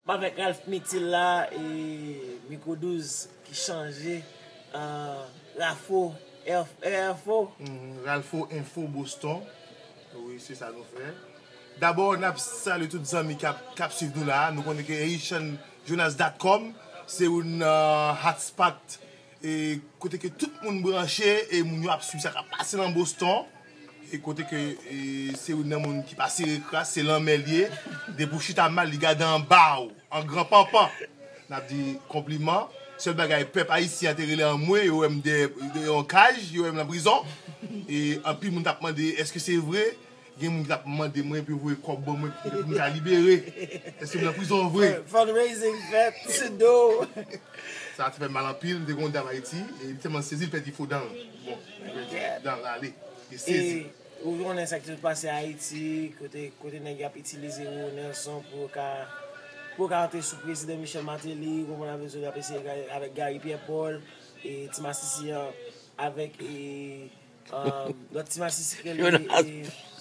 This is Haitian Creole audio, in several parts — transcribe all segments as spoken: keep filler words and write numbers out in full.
Avèk Ralph Mitil la, e Mikwo douz ki chanje, euh, Rafo, F- Rafo. Mhm, Ralfo Info Boston. Wi, se sa nou fè. Dabò, n ap salye tout zanmi k ap, k ap swiv nou la. Nou konnen ke Haitian Jonas dot com se yon, euh, hotspot e kote ke tout moun branche e moun yo ap swiv sa k ap pase nan Boston. E kote ke, e, se youn nan moun ki pa sere kras, se lanmè l ye. Depi w chita mal, li gade anba w, an gran panpan. N ap di konpliman. Sèl bagay, pèp ayisyen an te rele anmwe, yo wè m dèyè, dèyè yon kaj, yo wè m nan prizon. E anpil moun t ap mande, èske se vre? Gen moun ki t ap mande mwen pou yo voye kòb ban mwen pou m ka libere. Èske m nan prizon vre? Fundraising fèt sou do. Sa te fè m mal anpil, m te gen yon dam Ayiti, e li tèlman sezi, li pèdi fo dan l. Bon, li pèdi dan l ale. Li sezi. E ou konnen sa ki sot pase Ayiti, kote, kote nèg y ap itilize Roro Nelson pou yo ka, pou yo ka antre sou prezidan Michel Martelly, ou konprann avèk zòt, y ap eseye avèk Gary Pierre Paul, e ti masisi an, avèk, e, um, lòt ti masisi ki rele, e,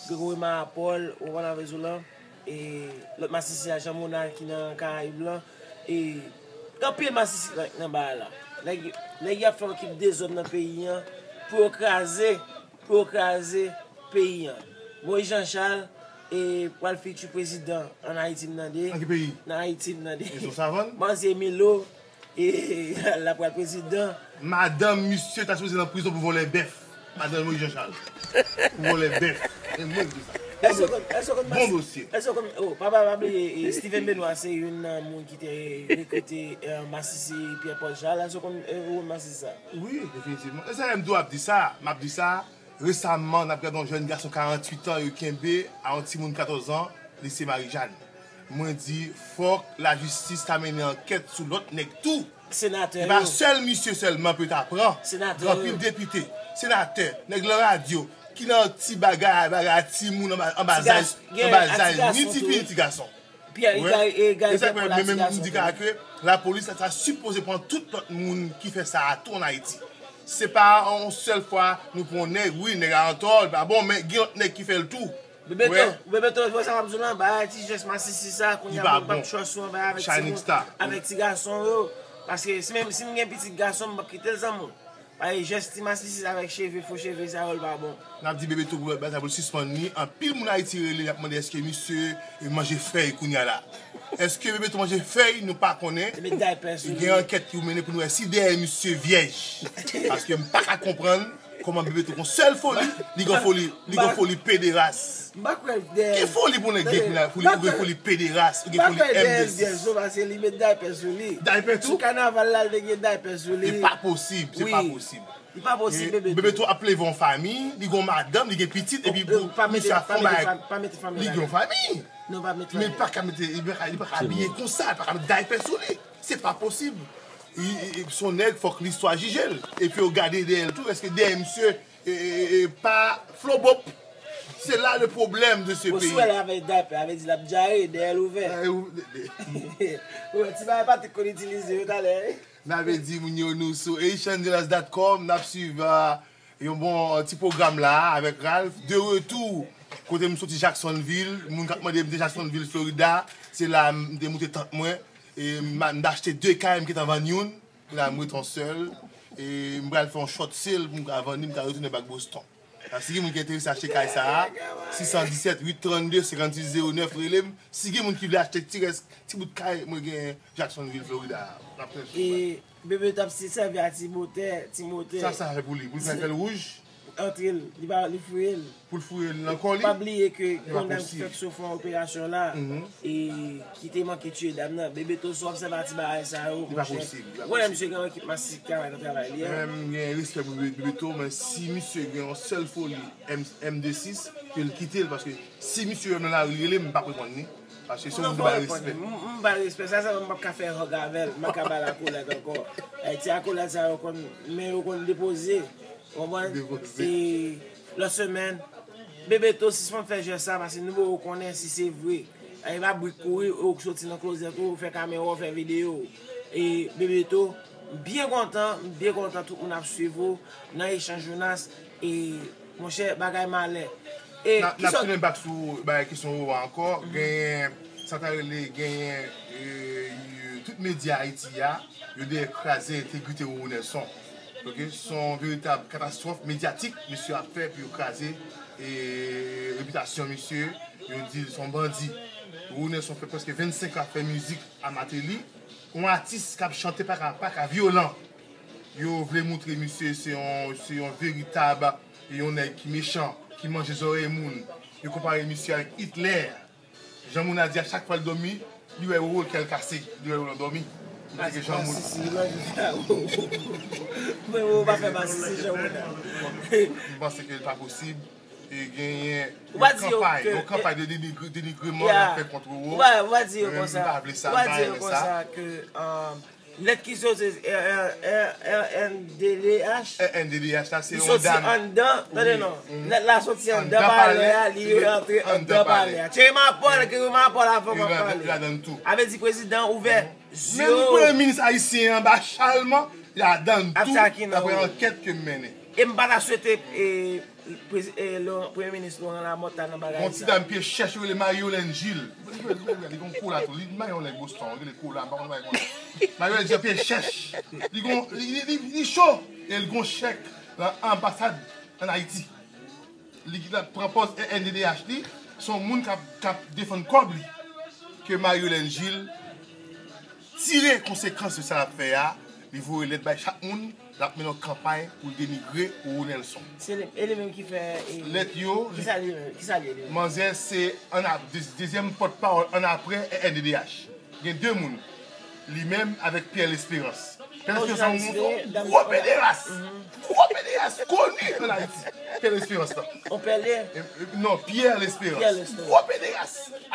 Gregory Marapol, ou konprann avèk zòt lan, e lòt masisi a Jean Monard ki nan Karayib lan, e gen anpil masisi nan, nan bagay la. Nèg, nèg y ap fè yon ekip dezòd nan peyi an pou yo kraze, pou yo kraze peyi an. Moïse Jean Charles, e, pral fiti prezidan ann Ayiti, m tande. Nan ki peyi? Nan Ayiti, m tande. E sou Savann? Manzè Milo, e, l ap pral prezidan. Madanm misye ta sipoze nan prizon pou vòlè bèf. Madanm Moïse Jean Charles. Pou vòlè bèf. E mwen ki di sa. Èske w konn, èske w konn Bon dosye. Èske w konn, oh, pa, pa, pa bliye, e, Steven Benoît se youn nan moun ki te rekrite, e, masisi Pierre Paul Charles. Èske w konn, e, ou konn masisi sa? Wi, definitivman. E sa m tou ap di sa. M ap di sa. Resaman, n ap gade yon jèn gason karanntuit an yo kenbe a yon timoun katòz an, lise Marijàn. Mwen di, fòk lajistis ta mennen ankèt sou lòt nèg tou. Senatè yo. E pa sèl misye sèlman pou yo ta pran. Senatè yo. Gen anpil depite, senatè, nèg nan radyo, ki nan ti bagay, bagay a timoun anba, anba zay, anba zay, ni tifi, ni ti gason. Pierre, Gary, e Gary Pierre Paul a ti gason tou. Men menm m di ka ke lapolis la ta sipoze pran tout lòt moun ki fè sa a tou ann Ayiti. Se pa yon sèl fwa nou pran yon nèg, wi, nèg a antò, li pa bon, men gen lòt nèg ki fè l tou. Bebeto, Bebeto, ou wè sa m ap di w lan, bay ti jès masisi sa, kounye a moun p ap trust ou anba avèk timoun, avèk ti gason yo. Paske si menm si m gen pitit gason, m p ap kite l zanmi w. Paske jès ti masisi avèk cheve, fo cheve sa yo, l pa bon. N ap di Bebeto pou bagay sa pou l sispann li. Anpil moun Ayiti rele, y ap mande èske misye manje fèy kounye a la. Èske Bebeto manje fèy, nou pa konnen. Gen ankèt ki mennen pou nou wè si dèyè misye vyèj. Paske m pa ka konprann kòman Bebeto gon sèl foli, li gon foli, li gon foli pederas. M pa kwè dèyè. Ki foli pou nèg gen pou li, pou li, ou gen foli pederas, ou gen foli M D sis. Paske li met daypè sou li. Daypè tou? Sou kanaval la, li te gen daypè sou li. Se pa posib, se pa posib. Li pa posib, Bebeto. Bebeto ap leve yon fanmi, li gen yon madanm, li gen pitit, epi pou misye ap fè yon bagay. Pa mete fanmi la. Li gen yon fanmi. Non, pa mete fanmi. Men li pa ka mete, li pa ka, li pa ka abiye konsa, li pa ka met daypè sou li. Se pa posib. Se yon nèg, fòk listwa jije l. Epi yo gade dèyè l tou, èske dèyè misye e, e, e, e pa flobop. Se la le problème de ce pays. Bon, si w wè l avèk daypè, sa vle di l ap dyare, dèyè l ouvè. Ti bagay Patrick konn itilize yo talè. N ap di moun yo nou sou Haitian Journalist dot com, n ap swiv, euh, yon bon, euh, ti pwogram la avèk Ralph. De retour, kote m soti Jacksonville, moun k ap mande m te Jacksonville, Florida, se la m te moute tant mwen. E m, m te achte de kay, m gentan vann youn. La, m ret yon sèl. E m pral fè yon short sale pou m ka vann li, m ka retounen bak Boston. Donk, si gen moun ki enterese achte kay sa a, sis san disèt, uit trannde, sennkann sis zewo nèf, rele m. Si gen moun ki vle achte ti rès, ti bout kay, mwen gen Jacksonville, Florida. N ap fè sou. E Bebeto ap sèvi a ti motè, ti motè. Sa, sa fè pou li, pou l fè l wouj? Antre l, li pa, li fouye l. Pou l fouye l nan kò li? Pa bliye ke gen yon dam ki fèk sot fè yon operasyon la, e ki te manke tiye dam nan. Bebeto, si w obsève ti bagay sa yo, monchè. Li pa posib, li pa posib. Ou konnen misye gen yon ekip masisi ki travay nan travay li a. Mwen menm, m gen respè pou Be-, Bebeto, men si misye gen yon sèl foli M, M de sis, ke l kite l, paske si misye wè m nan lari, li rele m, m p ap reponn li. Paske se yon moun ki ba respè. M, m ba respè. Sa, sa, m p ap ka fè hug avè l. M p ap ka ba l akolad ankò. Ay, ti akolad sa yo konn, men yo konn depoze. Ou konprann? Depoze. E lòt semèn, Bebeto, sispann fè jès sa, paske nou poko konnen si se vre. Ay, pa bri kouri, ou soti nan klozèt ou, ou fè kamera, ou fè videyo. E Bebeto, m byen kontan, m byen kontan tout moun ap swiv ou nan Echanj Jonas. E, monchè, bagay malè. E n ap, n ap tounen back sou bagay kesyon ou a ankò. Genyen, sa ta rele, genyen, e, Medya Ayiti a, yo dèyè kraze entegrite Roro Nelson. Ok, se yon veritab katastwòf medyatik misye ap fè pou yo kraze e, repitasyon misye. Yo di l se yon bandi. Roro Nelson fè prèske vennsenk an ap fè mizik a Mateli. Yon atis k ap chante pa ka, pa ka vyolan. Yo vle moutre misye se yon, se yon veritab, yon nèg ki mechan, ki manje zòrèy moun. Yo konpare misye avèk Hitler. Jan moun a di a, chak fwa l dòmi, li wè Roro, kè l kase, li wè Roro dòmi. M panse ke Jean Moulin. Mwen, Roro pa fè masisi, Jean Moulin. M panse ke l pa posib. E genyen yon kanpay, yon kanpay de denigre, denigreman y ap fè kont Roro. Ou pa, ou pa di yo konsa. Mwen menm, m pa vle sa, m pa renmen sa. Ou pa di yo konsa ke, um, lèt ki soti R N D D H. R N D D H la, se yon dam. Li soti anndan, tande non. Lèt la soti anndan palè a, li rantre anndan palè a. Tcheke Mapòl, ki Mapòl avan m ap pale. Avè di prezidan ouvè zye yo. Menm premye minis ayisyen an, Bacha Alman, ladan l tou, daprè ankèt ke m mennen. E m pa ta swete, e, Prezi- e, Laurent- Premye Minis Laurent Lamothe ta nan bagay sa. Yon ti dam pye chèch, yo rele Marie-Hélène Gilles. Li gon kola tou. Li Marie-Hélène Boston, li rele kola, m pa konn bagay konsa. Marie-Hélène Gilles pye chèch. Li gon, li, li, li, li cho. E li gon chèk nan anbasad ann Ayiti. Li ki t ap pran pòz R N D D H li, se yon moun k ap, k ap defann kòb li. Ke Marie-Hélène Gilles tire konsekans de sa l ap fè a, li voye lèt bay chak moun, l ap mennen yon kanpay pou l denigre Roro Nelson. Se li, e li menm ki fè, e, lèt yo, kisa li menm, kisa li ye li menm? Manzè se ann ap, de, dezyèm pòtpawòl ann apre R N D D H. Gen de moun. Li menm avèk Pierre L'Espérance. Pierre L'Espérance se yon gwo pederas. Gwo pederas koni ann Ayiti. Pierre L'Espérance la. On pèlen? E, e, non, Pierre L'Espérance. Pierre L'Espérance. Gwo pederas.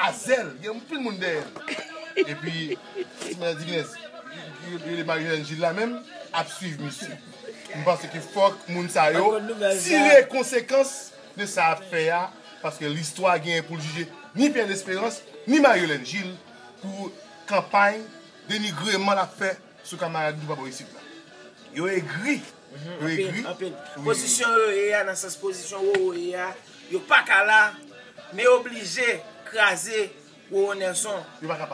Azèl. Gen anpil moun dèyè l. Epi, ti madan divinès, yo, yo, yo, Marie-Hélène Gilles la menm, ap swiv misye. M panse ke fòk moun sa yo tire konsekans de sa ap fè a, paske listwa genyen pou l jije ni Pierre L'Espérance, ni Marie-Hélène Gilles pou kanpay denigreman l ap fè sou kamarad nou pa bò isit la. Yo egri. Yo egri. Anpil, anpil. Wi. Pozisyon yo ye a, nan sans pozisyon Roro ye a, yo pa ka la, men yo oblije kraze Roro Nelson,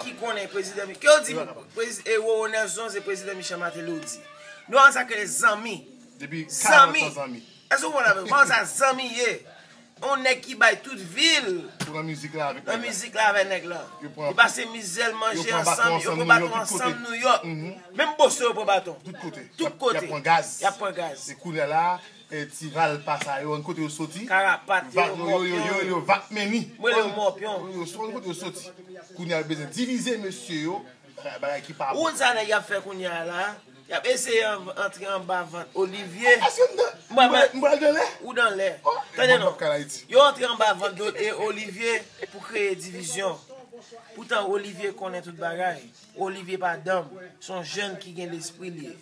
ki konnen prezidan, ke yo di, prezi- e Roro Nelson se prezidan Michel Martelly, ou di. Nou an sa ke zanmi. Depi karant an zanmi. Èske w konprann avè m? Kòman sa zanmi ye? Yon nèg ki bay tout vi l. Pou nan mizik la avèk nèg la. Nan mizik la avèk nèg la. Yo pase mizè, l manje ansanm, yo pran baton ansanm Nouyòk. Menm Boston yo pran baton. Tout kote. Tout kote. Y ap pran gaz. Y ap pran gaz. E kounye a la, e, ti valpa sa yo, ann kote yo soti. Karapat yo, yo, yo, yo, yo, vak meni. Mwen rele yo mòpyon. Yo, yo, yo, kote yo soti. Kounye a yo bezwen divize mesye yo. Bagay, bagay ki pa bon. Ou konn sa nèg y ap fè kounye a la? Y ap eseye an- antre anba vant Olivier. Èske m nan- m pral- m pral dan lè? Ou dan lè. Tande non. Yo antre anba vant do- e Olivier pou kreye divizyon. Poutan Olivier konnen tout bagay. Olivier pa danm. Se yon jèn ki gen lespri li ye.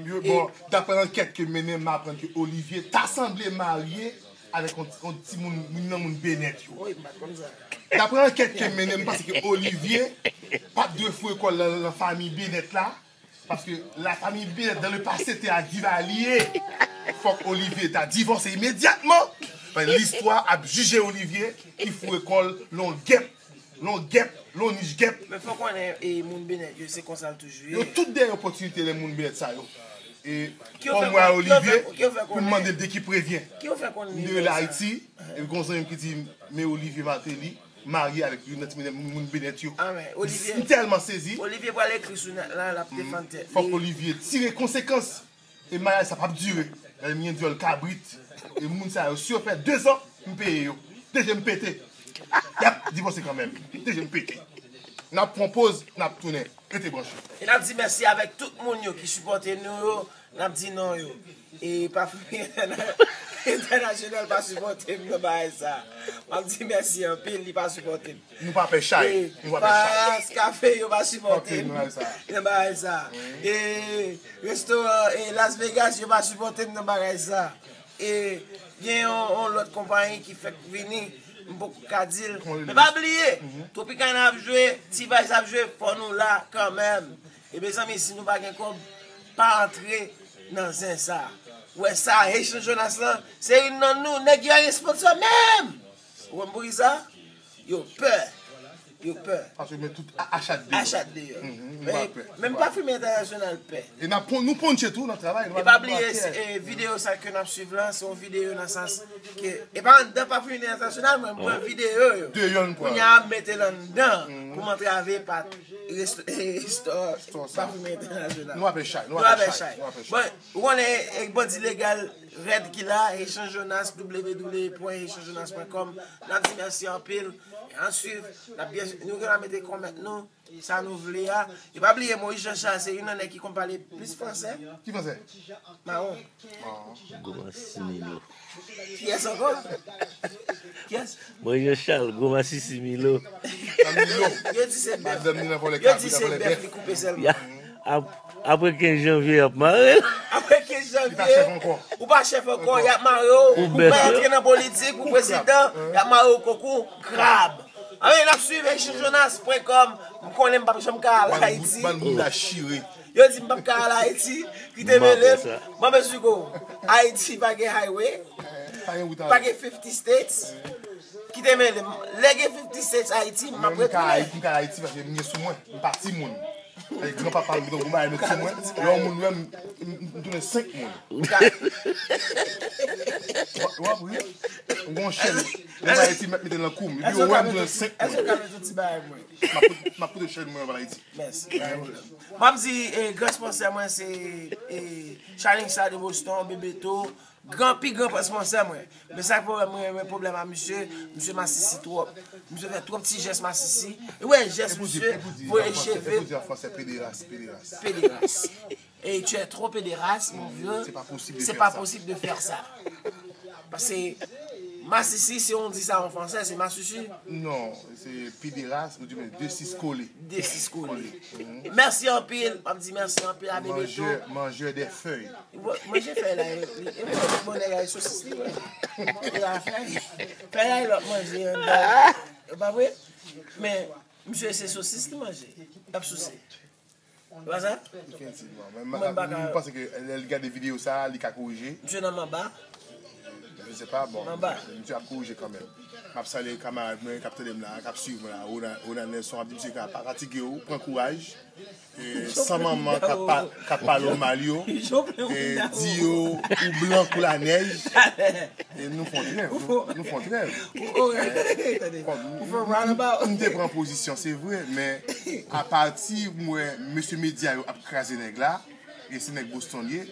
Yo, bon, daprè ankèt ke mennen, m aprann ke Olivier ta sanble marye avèk yon, yon timoun, youn nan moun Benèt yo. Wi, m pa t konn sa. Daprè ankèt ke mennen, m panse ke Olivier pa t dwe foure kò l nan, nan fanmi Benèt la, paske la famille Benèt dans le passé te a Duvalier. Fòk Olivier ta divòse imedyatman. Paske listwa ap jije Olivier ki foure kò l nan yon gèp, nan yon gèp, nan yon nich gèp. Men fò konnen, e, moun Benèt yo, se konsa l toujou ye. Yo tout dèyè opòtinite lè moun Benèt sa yo. E fò m wè Olivier pou m mande l de qui prévient. M te rele Ayiti, epi gon zanmi m ki di m, men Olivier Martelly marye avèk youn nan timoun moun Benèt yo. M tèlman sezi. Olivier pral ekri sou nèt la, l ap defann tèt li. Fòk Olivier tire konsekans. E maryaj sa p ap dire. Gade m gen dyòl kabrit. E moun sa yo, si yo fè dezan, m peye yo. Deje m pete. Y ap divòse kanmenm. Deje m pete. N ap pran poz, n ap tounen. Rete branche. E n ap di mèsi avèk tout moun yo ki sipòte nou yo. N ap di non yo. E pa Fanmi Entènasyonal pa sipòte m nan bagay sa. M ap di mèsi anpil, li pa sipòte m. Nou pa pè chay. Nou pa pè chay. Faras Cafe yo pa sipòte m nan bagay sa. E restoran, e, Las Vegas yo pa sipòte m nan bagay sa. E gen yon, yon lòt konpayi ki fèk vini, m poko ka di l. Men pa bliye, Tropicana ap jwe, T-Vice ap jwe, fò nou la kanmenm. E mezanmi, si nou pa gen kòb, pa antre nan zen sa. Ou wè sa, Haitian Jonas lan, se youn nan nou, nèg yo pa gen sponsor menm. Ou konn poukisa? Yo pè. Yo pè. Paske yo met tout a- achat deyò. Achat deyò. Men, menm Pafime Entènasyonal pè. E n ap pon- nou ponche tou nan travay. E pa bliye, e, videyo sa ke n ap swiv la, se yon videyo nan sans ke, e pa anndan Pafime Entènasyonal, mwen, mwen videyo yo. Deyò n pran. Kounye a, m mete l anndan pou m antrave pa resto, e, istwa Pafime Entènasyonal. Nou ap fè chay. Nou ap fè chay. Bon, ou konnen, e, bandi legal rèd ki la, Echange Jonas, w w w pwen echange jonas pwen com. N ap di mèsi anpil. An swiv, n ap byen, nou gen dwa mete kòmant nou, sa nou vle a. E pa bliye Moïse Jean Charles se youn nan nèg ki konn pale plis fransè. Ki fransè? Mawon. Gwo masisi Milo. Kiyès ankò? Kiyès? Moïse Jean Charles, gwo masisi Milo. Yo di se bèf. Yo di se bèf li koupe sèlman. Apre kenz janvye y ap mare l. Apre kenz janvye, ou pa chèf ankò, y ap mare w. Ou pa antre nan politik, ou prezidan, y ap mare w konkou krab. Anben, n ap swiv echange jonas pwen com. M konnen m p ap janm ka al Ayiti. Yo di m p ap ka al Ayiti. Kite mele m. Mwen bezwen go. Ayiti pa gen highway. Pa gen fifty states. Kite mele m. Lè gen fifty states Ayiti, m ap retounen. M ka al Ayiti paske m gen sou mwen. M pa timoun. Granpapa m gen yon bagay met sou mwen. Lè yon moun wè m, m tounen senk moun. W ap ri. M gen yon chèn. Granpapa ti mèt mete l nan kou m. Epi yo wè m tounen senk moun. Èske w ka met yon ti bagay pou mwen? M ap pote chèn mwen ann Ayiti. Mèsi. M ap di gran sponsè mwen se Charlingsa de Boston, Bebeto. Gran, pi gran sponsè mwen. Men sa k pwoblèm mwen renmen pwoblèm a misye, misye masisi twòp. Misye fè twòp ti jès masisi. Ou wè jès misye, voye cheve. Epi w di an fransè pederas, pederas. Pederas. Et tu es trop pederas, mon vieux. C'est pas possible de faire ça. Paske masisi, si on dit ça en français, c'est masisi. Non, se pederas, ou di men de sis kole. De sis kole. Mèsi anpil, m ap di mèsi anpil a Bebeto. Manje, manje de fèy. Manje fèy la, e bon nèg la, e sosis li wè. E la fèy. Fèy la e lòt manje anndan. E pa vre? Men, misye se sosis li manje. L ap souse. E pa sa? Efektivman. Men m panse ke lè l gade videyo sa, li ka korije. Misye nan manba. Je sais pas, bon, misye ap korije kanmenm. M ap salye kamarad mwen k ap tande m la, k ap swiv mwen la, Ronan, Ronan Nelson, ap di misye ka pa fatige w, pran kouraj. E, san manman k ap pa- k ap pale w mal yo, e, di yo ou blan kou lanèj. E nou fè yon trèv, nou, nou fè yon trèv. Kòm m te pran pozisyon, se vre, men apati m wè mesye medya yo ap kraze nèg la, e se nèg Boston l ye,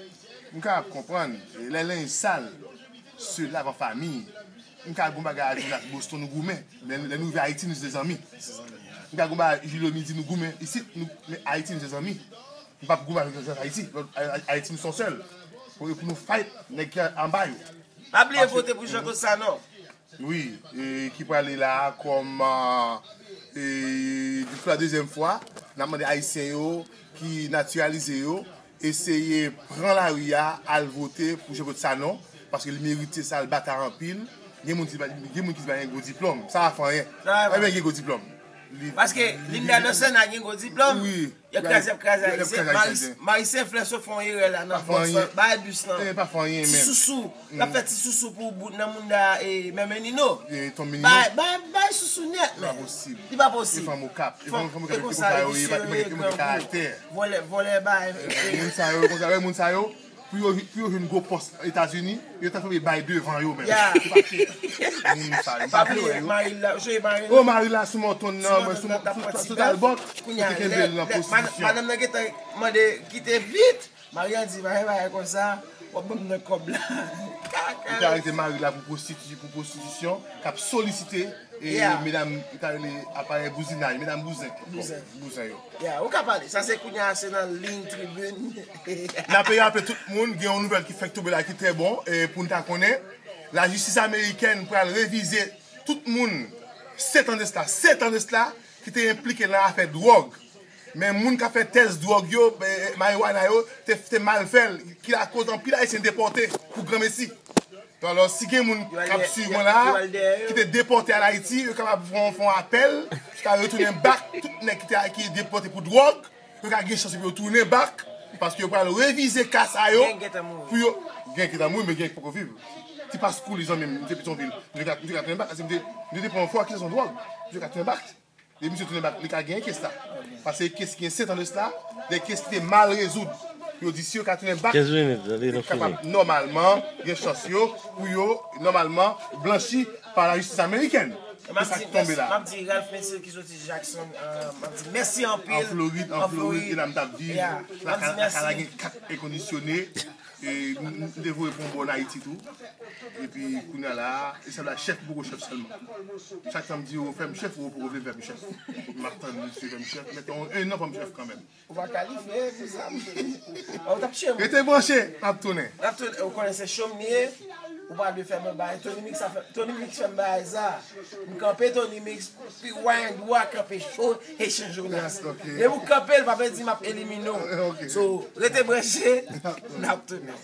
m kapab konprann, e, lè lenj sal, se lavan fami. M ka gon bagay a di la Boston nou goumen. Lè, lè nou rive Ayiti, nou se zanmi. M ka gon bagay Julio Midi nou goumen. Isit, nou, men Ayiti, nou se zanmi. Nou p ap goumen avèk lòt Ayiti. Lòt Ay- Ay- Ayiti, nou se yon sèl. Pou, pou nou fight nèg ki anba yo. Pa bliye vote pou Jean Claude Sanon. Wi, e, ki prale la kòm, e, pou la dezyèm fwa, n ap mande Ayisyen yo ki natiralize yo, eseye pran lari a, al vote pou Jean Claude Sanon, paske li merite sa, l batay anpil. Gen moun ki pa, gen moun ki pa gen gwo diplòm, sa pa fè anyen. Ebyen, gen gwo diplòm. Paske Linda Dawson a gen gwo diplòm. Wi. Y ap kraze, y ap kraze Ayisyen. Marie Saint Fleur sot fè yon erè la nan vòt sa, bay bis lan. Ti sousou. L ap fè ti sousou pou bout nan moun da e Mè Menino. Bay, bay, bay sousou nèt, men. Li pa posib. E fanm Okap. E fanm Okap, e konsa yo ye, yo gen karaktè. Vòlè, vòlè bay. Moun sa yo, konsa, moun sa yo, pou yo, pou yo jwenn gwo pòs Etazini, yo ta fè bay devan yo menm. Yo pa kè. Moun sa yo, m pa vle wè yo. Marila, ou sonje Marila? Oh, Marila sou Mòtonn nan, mwen sou, sou, sou Talbòt, yo te kenbe l nan pwostitisyon. Madanm nan gentan mande kite vit. Maria di, pa gen bagay konsa, w ap ban m nan kòb la. Yo te arete Marila pou pwostiti-, pou pwostitisyon, k ap solisite, e, medam, yo ta rele aparèy bouzinay, medam bouzen. Bouzen. Bouzen yo. Ya, ou ka pale. Sa se kounye a, se nan liy tribin. N ap raple tout moun, gen yon nouvèl ki fèk tonbe la ki trè bon, e, pou n ta konnen. Lajistis amerikèn pral revize tout moun, sèt an de sla, sèt an de sla, ki te enplike nan afè dwòg. Men moun k ap fè tès dwòg yo, e, mariwana yo, te, te mal fè l, ki lakoz anpil Ayisyen depòte pou granmesi. Alò, si gen moun k ap swiv mwen la, ki te depòte al Ayiti, yo kapab fè yon, fè yon apèl, yo ka retounen bak, tout nèg ki te, ki depòte pou dwòg, yo ka gen chans pou yo tounen bak, paske yo pral revize ka sa yo, pou yo, gen ki ta mouri, men gen ki poko viv. Ti Pascouli, zanmi m, m te Petyonvil, m te ka, m te ka tounen bak, paske m te, m te pran yon fwa akizasyon dwòg, m te ka tounen bak. Lè misye tounen bak, li ka genyen kes la. Paske kes gen sèt an de sila, de kes ki te mal rezoud. Yo di si yo ka tounen bak, yo kapab nòmalman gen chans yo pou yo nòmalman blanchi pa lajistis amerikèn. Se sa k tonbe la. M ap di Ralph Metzel ki soti Jackson, euh, m ap di mèsi anpil. An Florid, an Florid, e la m t ap di, la ka la gen kat èkondisyone. E m m te voye pou yon bò an Ayiti tou. Epi kounye a la, e sa la chèf, poko chèf sèlman. Chak tan m di yo fè m chèf, yo poko vle fè m chèf. M ap tann misye fè m chèf, men yon, yon an fè m chèf kanmenm. Ou pa kalifye pou sa, mesye. Ou t ap tchwe mwen. Rete branche, n ap tounen. N ap tounen. Ou konnen se cho m ye, ou pa dwe fè mwen bagay. Tony Mix a fè, Tony Mix fè m bagay sa. M kanpe Tony Mix, pi wa endwa kanpe cho, Haitian Jonas. Depi ou kanpe l, pa vle di m ap elimine w. So, rete branche, n ap tounen.